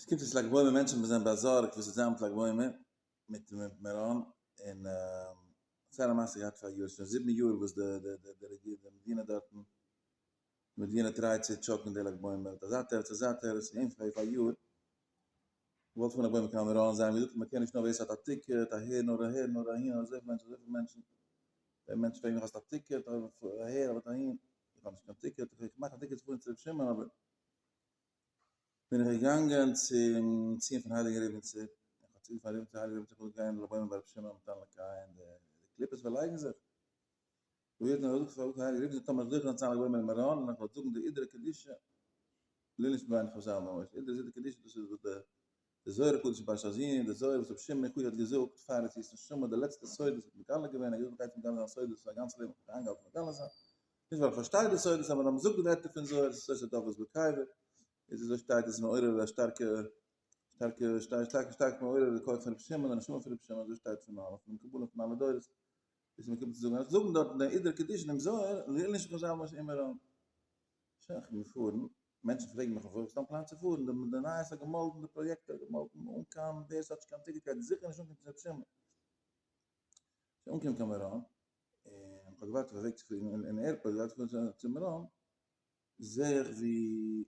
עס קומט יעצט לג בעומר מענטשן זענען באזארגט וואס וועט זיין מיט לג בעומר מיט מירון און סארא מעשה געהאט פאר יאר שוין זיבן יאר וואס די די די די מדינה דארטן מדינה טרייט צו choke ן די לג בעומר מיט אזא תירוץ אזא תירוץ און פאר פאר יאר געוואלט פארן לג בעומר קיין מירון זיי האבן געזאגט מען קען נישט נאר ווער ס'האט א ticket אהער נאר אהער נאר אהין אזויפיל מענטשן אזויפיל מענטשן ווען מענטשן פרעגן מיך האסט א ticket אהער אדער אהין איך האב נישט קיין ticket איך מאך א ticket צו פארן צו רבי שמעון אבער בין איך געגאנגען צום ציון פון הייליגן ריבניצער, איך האב צוגעפארן ריבניצער הייליגן ריבניצער איך וויל גיין לג בעומר ביי רבי שמעון מיט אלע קייען די קליפות פארלייגן זיך, ווי האט מען געזאגט פאר הייליגן ריבניצער טאמער איך זוכה זיין צו זיין לג בעומר אין מירון און איך וועל זאגן די אידרא קדישא לעילוי נשמת בן חזל ממש, אידרא איז אידרא קדישא דאס איז וואס די זוהר הקדוש אין פרשת האזינו, די זוהר וואס רבי שמעון בן יוחאי האט געזאגט פאר יציאת נשמה, די לעצטע סודות האט מגלה געווען, ער האט געזאגט מ'גייט מגלה זיין סודות זיין גאנץ לעבן האט ער זיך איינגעהאלטן מגלה זיין, נישט ווייל איך פארשטיי די סודות אבער אז מ'זאגט די ווערטער פון זוהר עס איז סוד דברות בקבר, איז אזוי שטייט עס איז מעורר א שטארקע שטארקע שטארקע שטארק מעורר די כח פון רבי שמעון די נשמה פון רבי שמעון אזוי שטייט פון אלע פון מקובלים פון אלע דורות איז מקובל צו זאגן אז זאגן דארט די אידרא קדישא דעם זוהר וויל נישט חזל משה אימער אן שוין איך בין געפארן מענטשן פרעגן מיך אויף סתם פלאן צו פארן די די נייעס האט געמאלדן די פראיעקט האט געמאלדן אן קיין ווער ס'האט נישט קיין ticket גייט זיכער נישט אנקומען צו רבי שמעון שוין אנקומען קיין מירון און כ'האב געווארט אויף א וועג צו פליגן אין airport געווארט צו מירון זעה איך ווי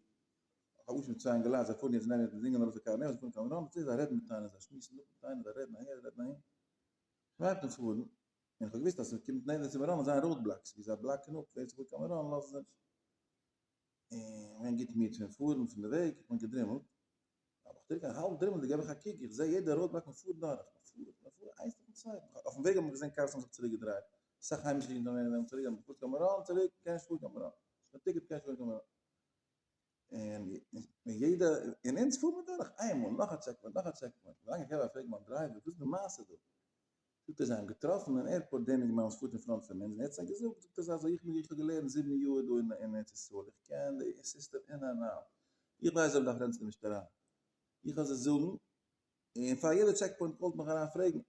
כ'האב גארנישט מיט צוויי אינגעלייט זיי פארן יעצט נעמען זיי זינגען ארויס די קאר נעמען זיי פארן קיין מירון זעה זיי רעדן מיט איינער זיי שמועסן אפ מיט איינער זיי רעדן אהער רעדן אהין כ'הייב אן פארן און כ'האב געוואוסט אז ס'קומט נענטער צו מירון וועט זיין road blocks ווי זיי block ן אפ ווער ס'פארט קיין מירון לאזן זיי נישט און כ'בין גוט מיד פון פארן פון די וועג כ'בין געדרימלט אבער איך טרינק א האלב דרימל געב איך א קוק איך זעה יעדע road block מ'פארט דורך מ'פארט מ'פארט איינס נאכן צווייטן אויפן וועג האב איך געזען cars האבן זיך צוריק געדרייט אסאך היימישע אידן זענען געווען צוריק מ'פארט קיין מירון צוריק קען נישט פארן קיין מירון נישט קיין ticket קען נישט פארן קיין מירון און יעדע און אונז פארן מיר דורך איינמאל נאך א checkpoint נאך א checkpoint ווילאנג איך געב א פרעג מיין driver וואס איז די מעשה דא זאגט ער זיי האבן געטראפן אין airport דעם אינגערמאן וואס פארט אין front פון אונז און ער האט זיי געזאגט זאגט ער זיי אזוי איך איך האב געלערנט זיבן יאר דא אין ארץ ישראל איך קען די system in and out איך ווייס אויב מ'דארף רעדן צו די משטרה איך וועל זיי זאגן און פאר יעדע checkpoint call ט מיך אריין פרעגן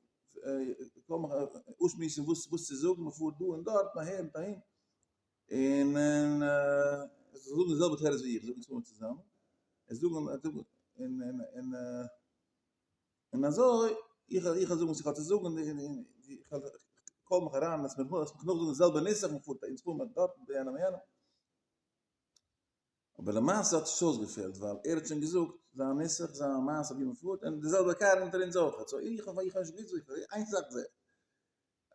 call מיך אויסשמועסן וואס וואס צו זאגן מ'פארט דא און דארט אהער מיט אהין און און זיי זאגן די זעלבע תירוץ ווי איך זאג אונז פארן צוזאמען זיי זאגן און און און און אזוי, איך איך וועל זאגן וואס איך האב צו זאגן, און איך call מיך אריין, לאזט מיך נאכזאגן די זעלבע נוסח, מען פארט אונז פארן מיר דארט מיט יענעם און יענעם. אבער למעשה האט עס נישט אויסגעפעלט, ווייל ער האט שוין געזאגט זיין נוסח, זיין מעשה ווי מען פארט, און די זעלבע קאר אונטער אונז אויך, so איך האב איך האב נישט געוואוסט וואס איך פאר, איין זאך זעה איך,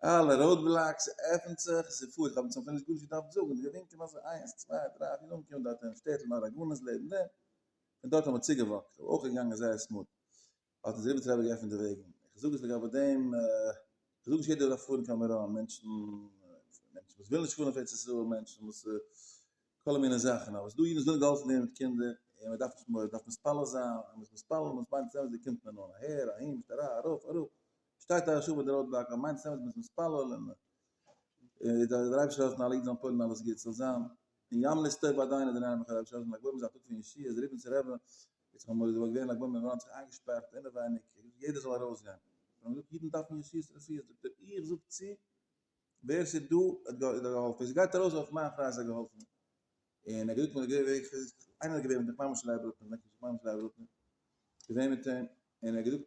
אלע road blocks עפנט זיך, עס איז פאר, איך האב צום נישט גארנישט געדארפט זאגן, געווינקען אזוי איינס צוויי דריי פיר, אנגעקומען דארט אין שטעטל מאר הגנות לעבן דעם, פון דארט האבן מיר צוגע walk ט, אויך געגאנגען זייער smooth. האט אונז ריבניצער רבי געעפנט די וועגן, איך זאג עס לגבי דעם, איך זאג נישט יעדער דארף פארן קיין מירון, מענטשן, מענטשן וואס ווילן נישט פארן אויף ארץ ישראל, מענטשן וואס, כל מיני זאכן, אבער ס'דא אידן וואס ווילן געהאלפן ווערן מיט קינדער, און מען דארף נישט מורא, מען דארף מתפלל זיין, אז מען איז מתפלל, מען מיינט עס אמת'דיג קומט מען אן, אהער, אהין, משטרה, ארויף, אראפ, שטייט א שעה ביי די road block, מען מיינט עס אמת'דיג, מען איז מתפלל, און דער אייבערשטער זאל העלפן אלע אידן זאלן פועל'ן אלעס גוטס זאל זיין, און ימליץ טוב בעדינו דער נעמען חרב שלום לג בעומר איז א טאג פון ישועות, דער ריבניצער רבי איז זיך אמאל געווען לג בעומר און האט זיך איינגעשפארט אינעווייניג, יעדער זאל ארויסגיין, האט מען געזאגט אידן דארפן ישועות רפואות, זאגט ער איך זאג צו ווער ס'איז דא האט געהאלפן, ווער ס'גייט ארויס אויף מיין אחריות האט געהאלפן, און ער האט געזאגט מיר איינער איז געווען מיט ממש לייב רוטנער, געדענק נישט ממש לייב רוטנער, געווען מיט אים, און ער האט געזאגט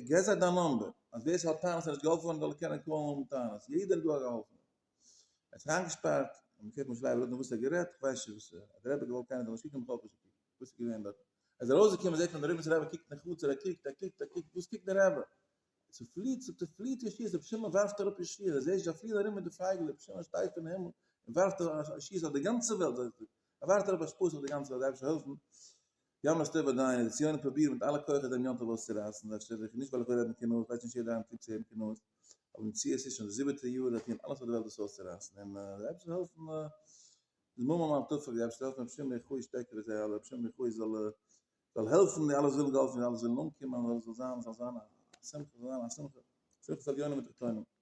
געב זיי דיין number, אז ווער ס'האט טענות אז ער איז נישט געהאלפן געווארן זאל ער קענען call ן טענות, יעדער איז דא האט געהאלפן. ער האט זיך איינגעשפארט און מ'קען נישט לייב רעדן וואס ער האט גערעדט, כ'ווייס נישט וואס האט דער רבי געוואלט קיינער זאל נישט קוקן בכלל פשוט וואס איז געווען דארט, ער איז ארויסגעקומען זעט מען דער ריבניצער רבי קוקט אין חצר ער קוקט ער קוקט ער קוקט וואס קוקט דער רבי? ס'פליט ס'פליט ישועות רבי שמעון ווארפט אראפ ישועות ער זעט זיי פליען ארום מיט די פייגל רבי שמעון שטייט פון הימל און ווארפט אראפ ישועות אויף די גאנצע וועלט ער ווארפט אראפ השפעות אויף די גאנצע וועלט דער אייבערשטער זאל העלפן ים לסטור באדיין די ציונים פרובירן מיט אלע כוחות דעם יום טוב אויסצורייסן, זיי שטעלן זיך נישט ווייל איך וויל רעדן קנאות, כ'ווייס נישט יעדער היינט ליב צו הערן קנאות, אבער די מציאות איז שוין די זיבעטע יאר זיי טוען אלעס אויף די וועלט דאס אויסצורייסן, און דער אייבערשטער זאל העלפן די מומע מיין טפח, דער אייבערשטער זאל העלפן רבי שמעון בן יוחאי שטערקער ווי זיי אלע, רבי שמעון בן יוחאי זאל זאל העלפן די אלע וואס ווילן געהאלפן ווערן, אלע וואס ווילן אנקומען, זאל זאל זיין זאל זיין א שמחה, זאל זיין א שמחה, שמחת עליונים ותחתונים.